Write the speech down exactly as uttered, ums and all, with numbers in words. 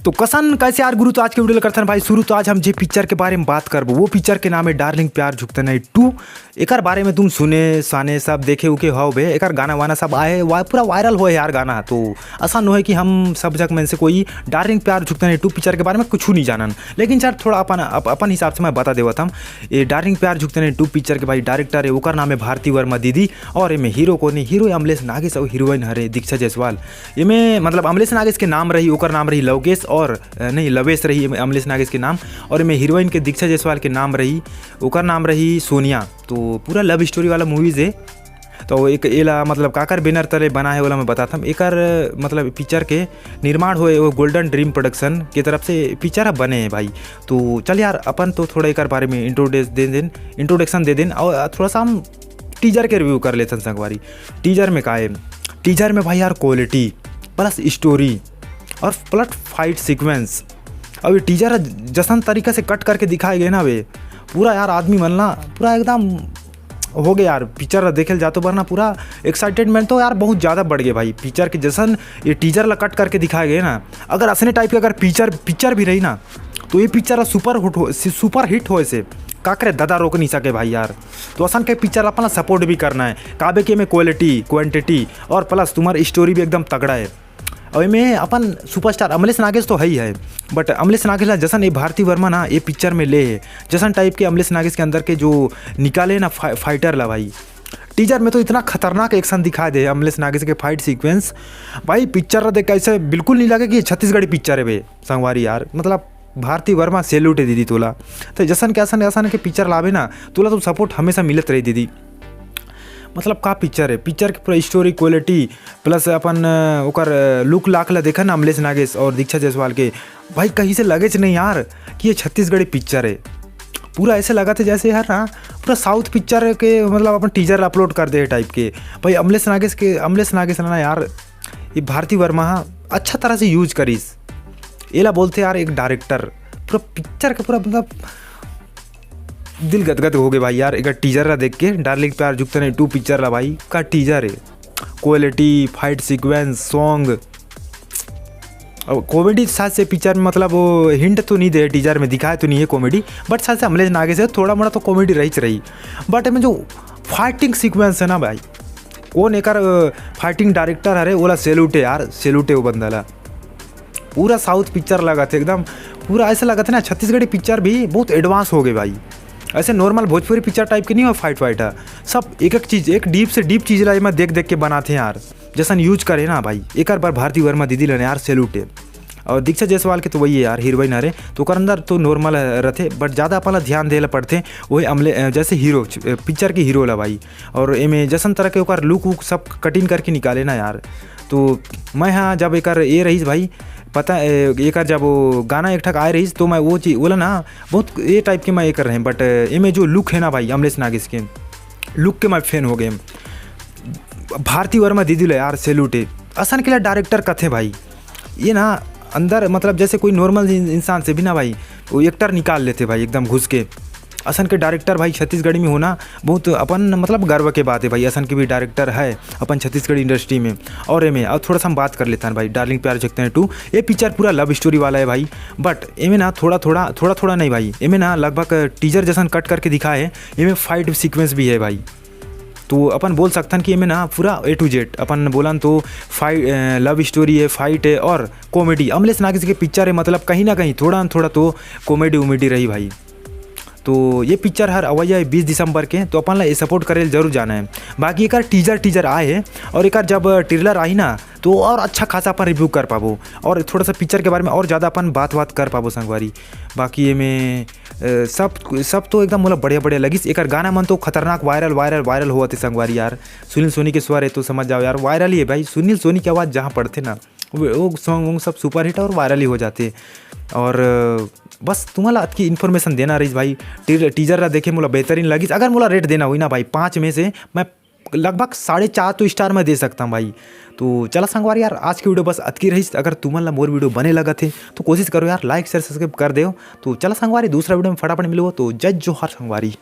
तो कसन कैसे यार गुरु, तो आज के वीडियो ल करथन भाई शुरू। तो आज हम जे पिक्चर के बारे में बात करबो, वो पिक्चर के नाम है डार्लिंग प्यार झुकता नहीं टू। एकर बारे में तुम सुने साने सब देखे उके हो बे, एकर गाना वाना सब आए, वा-, पूरा वायरल होए यार गाना। तो असन होए कि हम सब जग में से कोई डार्लिंग प्यार झुकता नहीं टू पिक्चर के बारे में कुछ नहीं जानन, लेकिन सर थोड़ा अपन अप, अपन हिसाब से मैं बता देवत हम। ये डार्लिंग प्यार झुकता नहीं टू पिक्चर के भाई डायरेक्टर है, ओकर नाम है भारती वर्मा दीदी। और एमे हीरो कोनी, हीरो अमलेश नागेश और हीरोइन हरे दीक्षा जायसवाल। एमे मतलब अमलेश नागेश के नाम रही, ओकर नाम रही लवकेश और अ, नहीं, लवेश रही एमे अमलेश नागेश के नाम। और एमे हीरोइन के दीक्षा जायसवाल के नाम रही, ओकर नाम रही सोनिया। तो पूरा लव स्टोरी वाला मूवीज है। तो एक एला मतलब काकर बैनर तले बना है, ओला मैं बताथम। एकर मतलब पिक्चर के निर्माण होए वो गोल्डन ड्रीम प्रोडक्शन के तरफ से पिक्चर ह बने है भाई। तो चल यार, अपन तो थोड़ा एकर बारे में इंट्रोड्यूस दे देन, इंट्रोडक्शन दे देन और थोड़ा सा हम टीजर के रिव्यू कर लेथन संगवारी। टीजर में का है? टीजर में भाई यार क्वालिटी प्लस स्टोरी और प्लस फाइट सीक्वेंस। अब ये टीजर जसन तरीका से कट करके दिखाए गए ना बे, पूरा यार आदमी मन ला पूरा एकदम हो गए यार। पिक्चर देखे ल जातो बर ना पूरा एक्साइटमेंट तो यार बहुत ज़्यादा बढ़ गए भाई। पिक्चर के जसन ये टीजर ला कट करके दिखाए गए ना, अगर असने टाइप के अगर पिक्चर पिक्चर भी रही ना, तो ये पिक्चर ला सुपर हिट हो, सुपर हिट होए से का करे दादा रोक नहीं सके भाई यार। तो असन के पिक्चर अपन ला सपोर्ट भी करना है, काबे के में क्वालिटी क्वांटिटी और प्लस तुम्हार स्टोरी भी एकदम तगड़ा है। और एमे अपन सुपरस्टार अमलेश नागेश तो है ही है, बट अमलेश नागेश ला जसन ये भारती वर्मा ना ये पिक्चर में ले है, जसन टाइप के अमलेश नागेश के अंदर के जो निकाले ना फा, फाइटर ला भाई। टीजर में तो इतना खतरनाक एक्शन दिखा दे अमलेश नागेश के फाइट सीक्वेंस। भाई पिक्चर ला देख के ऐसे बिल्कुल नहीं लगे कि ये छत्तीसगढ़ी पिक्चर है बे संगवारी यार। मतलब भारती वर्मा सैल्यूट है दीदी तोला। तो जसन के असन असन के पिक्चर लावे ना, तोला तो सपोर्ट हमेशा मिलत रही दीदी। मतलब का पिक्चर है, पिक्चर के पूरा स्टोरी क्वालिटी प्लस अपन अ, ओकर लुक लाक ला देखा ना अमलेश नागेश और दीक्षा जायसवाल के। भाई कहीं से लगेच नहीं यार कि ये छत्तीसगढ़ी पिक्चर है। पूरा ऐसे लगा था जैसे यार ना पूरा साउथ पिक्चर के मतलब अपन टीजर अपलोड कर दे टाइप के। भाई अमलेश नागेश के, अमलेश नागेश ना यार ये भारती वर्मा हा अच्छा तरह से यूज करिस। एला बोलते यार एक डायरेक्टर। पूरा पिक्चर के पूरा मतलब दिल गदगद हो गए भाई यार एक टीजर ला देख के। डार्लिंग प्यार झुकता नहीं टू पिक्चर ला भाई का टीजर है, क्वालिटी, फाइट सीक्वेंस, सॉन्ग। अब कॉमेडी साथ से पिक्चर में मतलब वो हिंट तो नहीं दे, टीजर में दिखाए तो नहीं है कॉमेडी, बट साथ से अमलेश नागेश है थोड़ा मोड़ा तो कॉमेडी रही रही। बट में जो फाइटिंग सीक्वेंस है ना भाई, कौन एकर फाइटिंग डायरेक्टर हरे, ओला सैल्यूट है यार, सैल्यूट है वो बंदा ला। पूरा साउथ पिक्चर लगा थे एकदम, पूरा ऐसा लगा था ना छत्तीसगढ़ी पिक्चर भी बहुत एडवांस हो गए भाई। ऐसे नॉर्मल भोजपुरी पिक्चर टाइप के नहीं हो फाइट वाइट है, सब एक एक चीज़, एक डीप से डीप चीज़ ला एमा देख देख के बनाते हैं यार। जैसन यूज करे ना भाई, एक बार भारती वर्मा दीदी लेने यार सैल्यूट है। और दीक्षा जायसवाल के तो वही है यार, हीरोइन हरे, तो ओकर अंदर तो नॉर्मल रहते, बट ज़्यादा अपन ला ध्यान देला पड़ते वही अमले अ, जैसे हीरो पिक्चर के हीरो ला भाई। और एमे जैसन तरह के ओकर लुक वुक सब कटिंग करके निकाले ना यार। तो मैं हाँ जब एकर ये रहीस भाई, पता ए, एकर जब वो गाना एक ठक आए रहीस तो मैं वो चीज बोला ना, बहुत ये टाइप के मैं एकर रहे, बट एमे जो लुक है ना भाई अमलेश नागेश के, लुक के मैं फैन हो गए। भारती वर्मा दीदी ला यार सैल्यूट है, असन के लिए डायरेक्टर कथे भाई। ये ना अंदर मतलब जैसे कोई नॉर्मल इंसान से भी ना भाई वो एक्टर निकाल लेते भाई एकदम घुस के। असन के डायरेक्टर भाई छत्तीसगढ़ी में होना बहुत अपन मतलब गर्व के बात है भाई। असन के भी डायरेक्टर है अपन छत्तीसगढ़ इंडस्ट्री में। और एमे और थोड़ा सा हम बात कर लेता है भाई डार्लिंग प्यार झुकता नहीं टू। ये पिक्चर पूरा लव स्टोरी वाला है भाई, बट एमे ना थोड़ा थोड़ा थोड़ा थोड़ा नहीं भाई, एमे ना लगभग टीजर जैसन कट करके दिखा है। एमे फाइट सीक्वेंस भी है भाई। तो अपन बोल सकथन कि एमे ना पूरा ए टू जेड अपन बोलन तो फाइट, लव स्टोरी है, फाइट है और कॉमेडी। अमलेश नागेश के पिक्चर है, मतलब कहीं ना कहीं थोड़ा न थोड़ा तो कॉमेडी उमेडी रही भाई। तो ये पिक्चर हर अवैया है बीस दिसंबर के, तो अपन ला ये सपोर्ट करे जरूर जाना है। बाकी एकर टीजर टीजर आए है और एकर जब ट्रेलर आई ना तो और अच्छा खासा अपन रिव्यू कर पाबो और थोड़ा सा पिक्चर के बारे में और ज़्यादा अपन बात बात कर पाबो संगवारी। बाकी एमे अ, सब सब तो एकदम मोला बढ़िया बढ़िया लगिस। एकर गाना मन तो खतरनाक वायरल वायरल वायरल होवत है संगवारी यार। सुनील सोनी के स्वर है तो समझ जाओ यार, वायरल ही है भाई। सुनील सोनी की आवाज़ जहाँ पड़ते ना वो, वो सॉन्ग वॉन्ग सब सुपरहिट और वायरल ही हो जाते। और अ, बस तुम्हाला अतकी इन्फॉर्मेशन देना रहीस भाई। टीजर ला देखे मोला बेहतरीन लगिस। अगर मोला रेट देना हुई ना भाई पाँच में से मैं लगभग साढ़े चार तो स्टार मैं दे सकता हूँ भाई। तो चला संगवारी यार, आज की वीडियो बस अतकी रहीस। अगर तुमन ला मोर वीडियो बने लगत है तो कोशिश करो यार लाइक शेयर सब्सक्राइब कर देव। तो चला संगवारी, दूसरा वीडियो में फटाफट मिलबो। तो जय जोहार संगवारी।